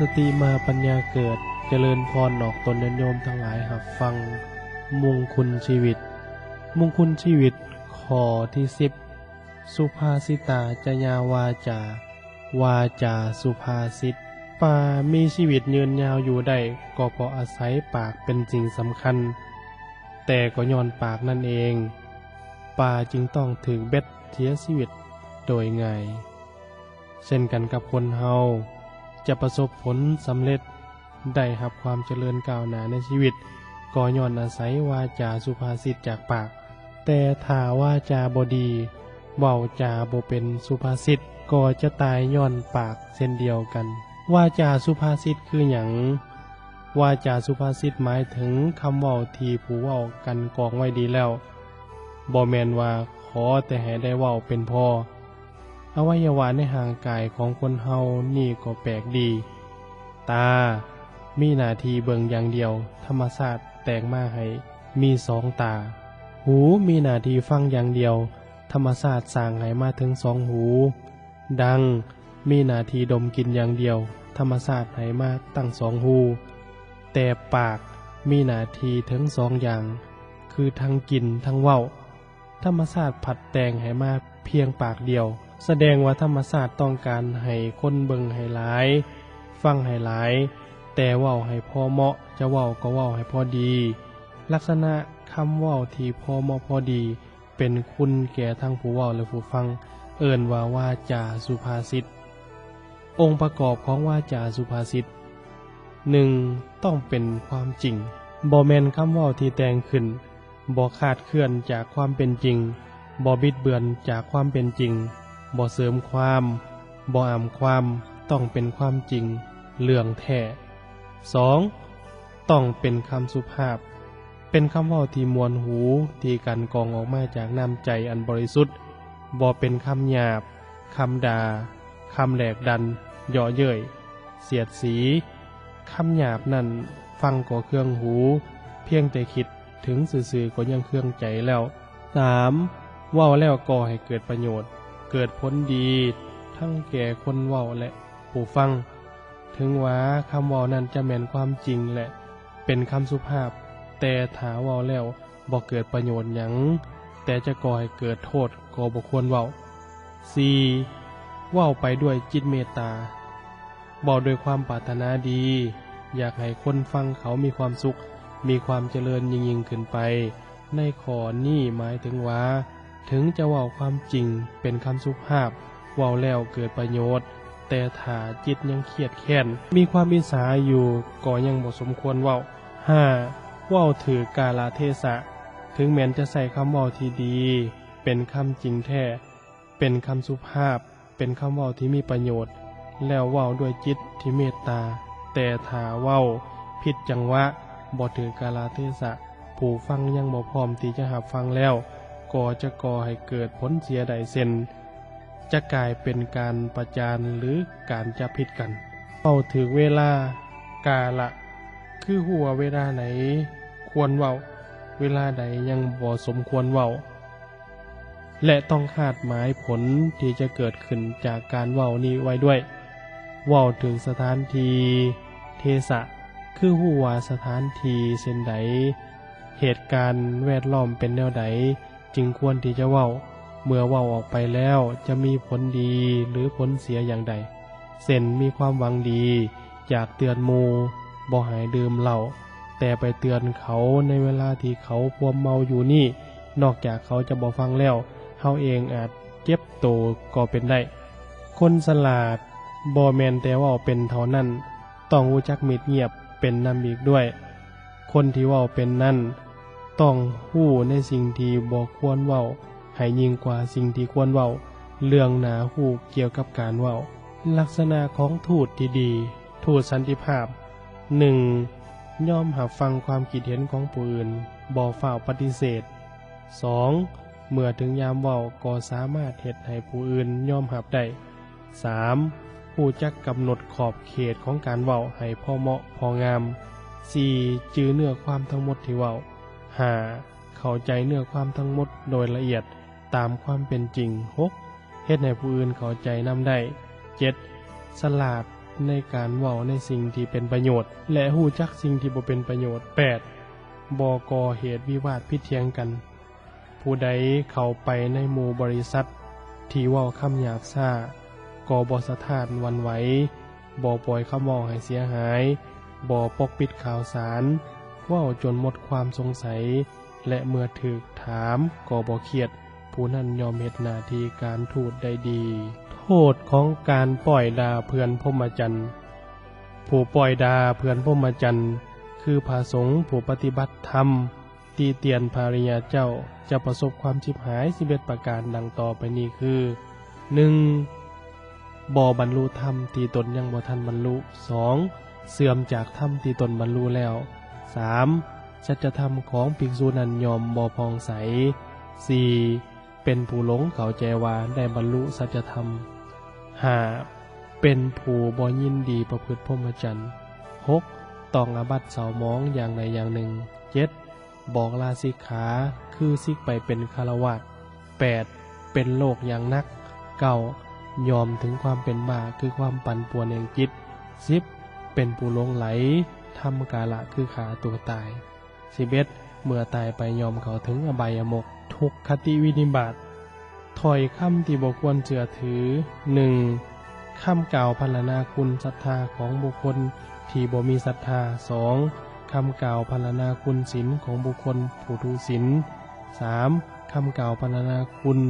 ສະຕິມາປັນຍາເກີດ, ຈະເລີນພອນອອກຕົນຍາດໂຍມທັງຫຼາຍຮັບຟັງມຸງຄຸນຊີວິດ. ມຸງຄຸນຊີວິດ ຂໍ້ທີສິບ ສຸພາສິຕາຈະຍາວາຈາ, ວາຈາສຸພາສິດ. ປາມີຊີວິດຍືນຍາວຢູ່ໄດ້ ກໍເພາະອາໄສປາກເປັນສິ່ງສຳຄັນ, ແຕ່ກໍຍ້ອນປາກນັ້ນເອງ, ປາຈຶ່ງຕ້ອງຖືກເບັດເສຍຊີວິດໂດຍງ່າຍ. ເຊັ່ນກັນກັບຄົນເຮົາ ຈະປະສົບຜົນສຳເລັດ, ໄດ້ຮັບຄວາມຈະເລີນກ້າວໜ້າໃນຊີວິດ ກໍຍ້ອນອາໄສວາຈາສຸພາສິດຈາກປາກ. ແຕ່ຖ້າວາຈາບໍ່ດີ, ເວົ້າຈາບໍ່ເປັນສຸພາສິດ, ກໍຈະຕາຍຍ້ອນປາກເຊັ່ນດຽວກັນ. ວາຈາສຸພາສິດຄືຫຍັງ? ວາຈາສຸພາສິດໝາຍເຖິງຄຳເວົ້າທີ່ຜູ້ເວົ້າກັ່ນກອງໄວ້ດີແລ້ວ, ບໍ່ແມ່ນວ່າຂໍແຕ່ໃຫ້ໄດ້ເວົ້າເປັນພໍ. ອະໄວຍະວະໃນຮ່າງກາຍຂອງຄົນເຮົານີ້ກໍແປກດີ. ຕາ ມີໜ້າທີ່ເບິ່ງຢ່າງດຽວ, ທຳມະຊາດແຕ່ງມາໃຫ້ມີສອງຕາ. ຫູ ມີໜ້າທີ່ຟັງຢ່າງດຽວ, ທຳມະຊາດສ້າງໃຫ້ມາເຖິງສອງຫູ. ດັງ ມີໜ້າທີ່ດົມກິ່ນຢ່າງດຽວ, ທຳມະຊາດໃຫ້ມາຕັ້ງສອງຫູ. ແຕ່ປາກ ມີໜ້າທີ່ເຖິງສອງຢ່າງ, ຄືທັງກິນທັງເວົ້າ. ທຳມະຊາດພັດແຕ່ງໃຫ້ມາພຽງປາກດຽວ, ສະແດງວ່າທຳມະຊາດຕ້ອງການໃຫ້ຄົນເບິ່ງໃຫ້ຫຼາຍ, ຟັງໃຫ້ຫຼາຍ, ແຕ່ເວົ້າໃຫ້ພໍເໝາະ, ຈະເວົ້າກໍເວົ້າໃຫ້ພໍດີ. ລັກສະນະຄຳເວົ້າທີ່ພໍເໝາະພໍດີ ເປັນຄຸນແກ່ທັງຜູ້ເວົ້າ ແລະ ຜູ້ຟັງ, ເອີ້ນວ່າວາຈາສຸພາສິດ. ອົງປະກອບຂອງວາຈາສຸພາສິດ, ໜຶ່ງ ຕ້ອງເປັນຄວາມຈິງ, ບໍ່ແມ່ນຄຳເວົ້າທີ່ແຕ່ງຂຶ້ນ, ບໍ່ຄາດເຄື່ອນຈາກຄວາມເປັນຈິງ, ບໍ່ບິດເບືອນຈາກຄວາມເປັນຈິງ, ບໍ່ເສີມຄວາມ, ບໍ່ອຳຄວາມ, ຕ້ອງເປັນຄວາມຈິງ, ເລື່ອງແທ້. ສອງ ຕ້ອງເປັນຄຳສຸພາບ, ເປັນຄຳເວົ້າທີ່ມ່ວນຫູ, ທີ່ກັ່ນກອງອອກມາຈາກນ້ຳໃຈອັນບໍລິສຸດ, ບໍ່ເປັນຄຳຫຍາບ, ຄຳດ່າ, ຄຳແຫຼກດັນ, ເຍາະເຍີ້ຍ, ສຽດສີ. ຄຳຫຍາບນັ້ນຟັງກໍເຄືອງຫູ, ພຽງແຕ່ຄິດເຖິງຊື່ໆກໍຍັງເຄືອງໃຈແລ້ວ. ສາມ ເວົ້າແລ້ວກໍ່ໃຫ້ເກີດປະໂຫຍດ, ເກີດຜົນດີທັງແກ່ຄົນເວົ້າ ແລະ ຜູ້ຟັງ. ເຖິງວ່າຄຳເວົ້ານັ້ນຈະແມ່ນຄວາມຈິງ ແລະ ເປັນຄຳສຸພາບ, ແຕ່ຖ້າເວົ້າແລ້ວບໍ່ເກີດປະໂຫຍດຫຍັງ, ແຕ່ຈະກໍ່ໃຫ້ເກີດໂທດ, ກໍບໍ່ຄວນເວົ້າ. ສີ່ ເວົ້າໄປດ້ວຍຈິດເມດຕາ, ເວົ້າດ້ວຍຄວາມປາດຖະໜາດີ, ຢາກໃຫ້ຄົນຟັງເຂົາມີຄວາມສຸກ, ມີຄວາມຈະເລີນຍິ່ງໆຂຶ້ນໄປ. ໃນຂໍ້ນີ້ໝາຍເຖິງວ່າ ເຖິງຈະເວົ້າຄວາມຈິງເປັນຄຳສຸພາບ, ເວົ້າແລ້ວເກີດປະໂຫຍດ, ແຕ່ຖ້າຈິດຍັງຄຽດແຄ້ນ, ມີຄວາມອິດສາຢູ່, ກໍຍັງບໍ່ສົມຄວນເວົ້າ. ຫ້າ ເວົ້າຖືກກາລະເທສະ, ເຖິງແມ່ນຈະໃຊ້ຄຳເວົ້າທີ່ດີ, ເປັນຄຳຈິງແທ້, ເປັນຄຳສຸພາບ, ເປັນຄຳເວົ້າທີ່ມີປະໂຫຍດ ແລ້ວເວົ້າດ້ວຍຈິດທີ່ເມດຕາ, ແຕ່ຖ້າເວົ້າຜິດຈັງຫວະ, ບໍ່ຖືກກາລະເທສະ, ຜູ້ຟັງຍັງບໍ່ພ້ອມທີ່ຈະຮັບຟັງແລ້ວ, ກໍຈະກໍ່ໃຫ້ເກີດຜົນເສຍໄດ້, ເຊັ່ນ ຈະກາຍເປັນການປະຈານ ຫຼື ການຈັບຜິດກັນ. ເວົ້າຖືກເວລາ, ກາລະ, ຄືຮູ້ວ່າເວລາໃດຄວນເວົ້າ, ເວລາໃດຍັງບໍ່ສົມຄວນເວົ້າ. ແລະ ຕ້ອງຄາດໝາຍຜົນທີ່ຈະເກີດຂຶ້ນຈາກການເວົ້ານີ້ໄວ້ດ້ວຍ. ເວົ້າເຖິງສະຖານທີ່, ເທສະ, ຄືຮູ້ວ່າສະຖານທີ່ເຊັ່ນໃດ, ເຫດການແວດລ້ອມເປັນແນວໃດ, ຈຶ່ງຄວນທີ່ຈະເວົ້າ. ເມື່ອເວົ້າອອກໄປແລ້ວຈະມີຜົນດີ ຫຼື ຜົນເສຍຢ່າງໃດ, ເຊັ່ນ ມີຄວາມຫວັງດີຢາກເຕືອນໝູ່ບໍ່ໃຫ້ດື່ມເຫຼົ້າ, ແຕ່ໄປເຕືອນເຂົາໃນເວລາທີ່ເຂົາຄວາມເມົາຢູ່ນີ້, ນອກຈາກເຂົາຈະບໍ່ຟັງແລ້ວ, ເຮົາເອງອາດເຈັບໂຕກໍເປັນໄດ້. ຄົນສະຫຼາດບໍ່ແມ່ນແຕ່ເວົ້າເປັນເທົ່ານັ້ນ, ຕ້ອງຮູ້ຈັກມິດງຽບເປັນນຳອີກດ້ວຍ. ຄົນທີ່ເວົ້າເປັນນັ້ນ ຕ້ອງຮູ້ໃນສິ່ງທີ່ບໍ່ຄວນເວົ້າໃຫ້ຍິ່ງກວ່າສິ່ງທີ່ຄວນເວົ້າ, ເລື່ອງໜ້າຮູ້ກ່ຽວກັບການເວົ້າ. ລັກສະນະຂອງທູດທີ່ດີ, ທູດສັນຕິພາບ. ໜຶ່ງ ຍອມຮັບຟັງຄວາມຄິດເຫັນຂອງຜູ້ອື່ນ, ບໍ່ຟ້າວປະຕິເສດ. ສອງ ເມື່ອເຖິງຍາມເວົ້າກໍສາມາດເຮັດໃຫ້ຜູ້ອື່ນຍອມຮັບໄດ້. ສາມ ຮູ້ຈັກກຳນົດຂອບເຂດຂອງການເວົ້າໃຫ້ພໍເໝາະພໍງາມ. ສີ່ ຈື່ເນື້ອຄວາມທັງໝົດທີ່ເວົ້າ. ຫ້າ ເຂົ້າໃຈເນື້ອຄວາມທັງໝົດໂດຍລະອຽດຕາມຄວາມເປັນຈິງ. ຫົກ ເຮັດໃຫ້ຜູ້ອື່ນເຂົ້າໃຈນຳໄດ້. ເຈັດ ສະຫຼາດ ໃນການເວົ້າໃນສິ່ງທີ່ເປັນປະໂຫຍດ ແລະ ຮູ້ຈັກສິ່ງທີ່ບໍ່ເປັນປະໂຫຍດ. ແປດ ບໍ່ກໍ່ເຫດວິວາດຜິດຖຽງກັນ. ຜູ້ໃດເຂົ້າໄປໃນໝູ່ບໍລິສັດທີ່ເວົ້າຄຳຫຍາບຊ້າ ກໍບໍ່ສະທ້ານຫວັ່ນໄຫວ, ບໍ່ປ່ອຍຄຳເວົ້າໃຫ້ເສຍຫາຍ, ບໍ່ປົກປິດຂ່າວສານ, ເວົ້າຈົນໝົດຄວາມສົງໄສ ແລະ ເມື່ອຖືກຖາມກໍບໍ່ຄຽດ, ຜູ້ນັ້ນຍ່ອມເຮັດໜ້າທີ່ການທູດໄດ້ດີ. ໂທດຂອງການປ້ອຍດ່າເພື່ອນພົມມະຈັນ. ຜູ້ປ້ອຍດ່າເພື່ອນພົມມະຈັນ ຄືພະສົງຜູ້ປະຕິບັດທຳ ຕິຕຽນພະອະລິຍະເຈົ້າ ຈະປະສົບຄວາມຊິບຫາຍສິບເອັດປະການດັ່ງຕໍ່ໄປນີ້ຄື: ໜຶ່ງ ບໍ່ບັນລຸທຳທີ່ຕົນຍັງບໍ່ທັນບັນລຸ. ສອງ ເສື່ອມຈາກທຳທີ່ຕົນບັນລຸແລ້ວ. ສາມ ສັດຈະທຳຂອງພິກສຸນັ້ນຍ່ອມບໍ່ຜ່ອງໃສ. ສີ່ ເປັນຜູ້ຫຼົງເຂົ້າໃຈວ່າໄດ້ບັນລຸສັດຈະທຳ. ຫ້າ ເປັນຜູ້ບໍ່ຍິນດີປະພຶດພົມມະຈັນ. ຫົກ ຕ້ອງອາບັດເສົ້າໝອງຢ່າງໃດຢ່າງໜຶ່ງ. ເຈັດ ບອກລາສິກຂາ ຄືສິກໄປເປັນຄາລະວາດ. ແປດ ເປັນໂລກຢ່າງໜັກ. ເກົ້າ ຍອມເຖິງຄວາມເປັນບ້າ ຄືຄວາມປັ່ນປ່ວນແຫ່ງຈິດ. ສິບ ເປັນຜູ້ຫຼົງໄຫຼ ທຳກາລະ ຄືຂ້າຕົວຕາຍ. ສິບເອັດ ເມື່ອຕາຍໄປຍ່ອມເຂົ້າເຖິງອະບາຍຍະມຸກ. ທຸກຄະຕິວິນິບາດ. ຖ້ອຍຄຳທີ່ບໍ່ຄວນເຊື່ອຖື. ໜຶ່ງ ຄຳກ່າວພັນລະນາຄຸນສັດທາຂອງບຸກຄົນທີ່ບໍ່ມີສັດທາ. ສອງ ຄຳກ່າວພັນລະນາຄຸນສິນຂອງບຸກຄົນຜູ້ຖືສິນ. ສາມ ຄຳກ່າວພັນລະນາຄຸນ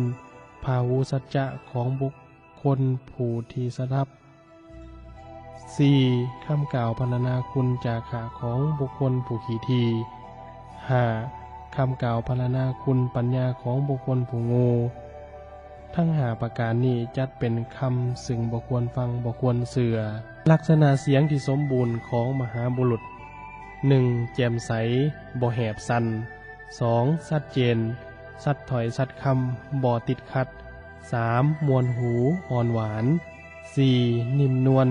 ພາຫູສັດຈະຂອງບຸກຄົນຜູ້ທີ່ສະດັບ. ສີ່ ຄຳກ່າວພັນລະນາຄຸນຈາຄະຂອງບຸກຄົນຜູ້ຂີ້ຖີ່. ຫ້າ ຄຳກ່າວພັນລະນາຄຸນປັນຍາຂອງບຸກຄົນຜູ້ໂງ່. ທັງຫ້າປະການນີ້ຈັດເປັນຄຳຊຶ່ງບໍ່ຄວນຟັງ, ບໍ່ຄວນເຊື່ອ. ລັກສະນະສຽງທີ່ສົມບູນຂອງມະຫາບຸລຸດ. ໜຶ່ງ ແຈ່ມໃສ, ບໍ່ແຫບສັ່ນ. ສອງ ຊັດເຈນ, ຊັດຖ້ອຍຊັດຄຳ, ບໍ່ຕິດຂັດ. ສາມ ມ່ວນຫູ, ອ່ອນຫວານ. ສີ່ ນິ້ມນວນ,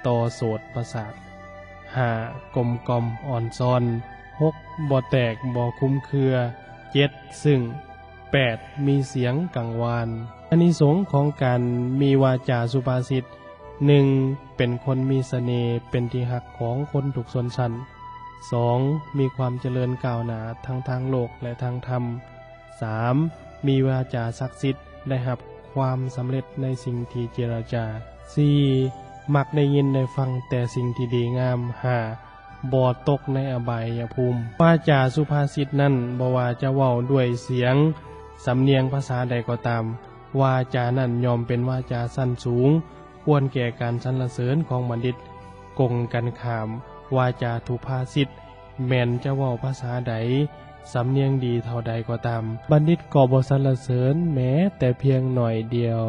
ຕໍ່ໂສດປະສາດ. ຫ້າ ກົມກ່ອມ, ອ່ອນຊອນ. ຫົກ ບໍ່ແຕກ, ບໍ່ຄຸມເຄືອ. ເຈັດ ຊຶ້ງ. ແປດ ມີສຽງກັງວານ. ອານິສົງຂອງການມີວາຈາສຸພາສິດ. ໜຶ່ງ ເປັນຄົນມີສະເໜ່, ເປັນທີ່ຮັກຂອງຄົນທຸກຊົນຊັ້ນ. ສອງ ມີຄວາມຈະເລີນກ້າວໜ້າທັງທາງໂລກ ແລະ ທາງທຳ. ສາມ ມີວາຈາສັກສິດ, ໄດ້ຮັບຄວາມສຳເລັດໃນສິ່ງທີ່ເຈລະຈາ. ສີ່ ມັກໄດ້ຍິນໄດ້ຟັງແຕ່ສິ່ງທີ່ດີງາມ. ຫ້າ ບໍ່ຕົກໃນອະບາຍຍະພູມ. ວາຈາສຸພາສິດນັ້ນ ບໍ່ວ່າຈະເວົ້າດ້ວຍສຽງສຳນຽງພາສາໃດກໍຕາມ, ວາຈານັ້ນຍ່ອມເປັນວາຈາຊັ້ນສູງ, ຄວນແກ່ການສັນລະເສີນຂອງບັນດິດ. ກົງກັນຂ້າມ, ວາຈາທຸພາສິດ ແມ່ນຈະເວົ້າພາສາໃດ, ສຳນຽງດີເທົ່າໃດກໍຕາມ, ບັນດິດກໍບໍ່ສັນລະເສີນແມ້ແຕ່ພຽງໜ້ອຍດຽວ.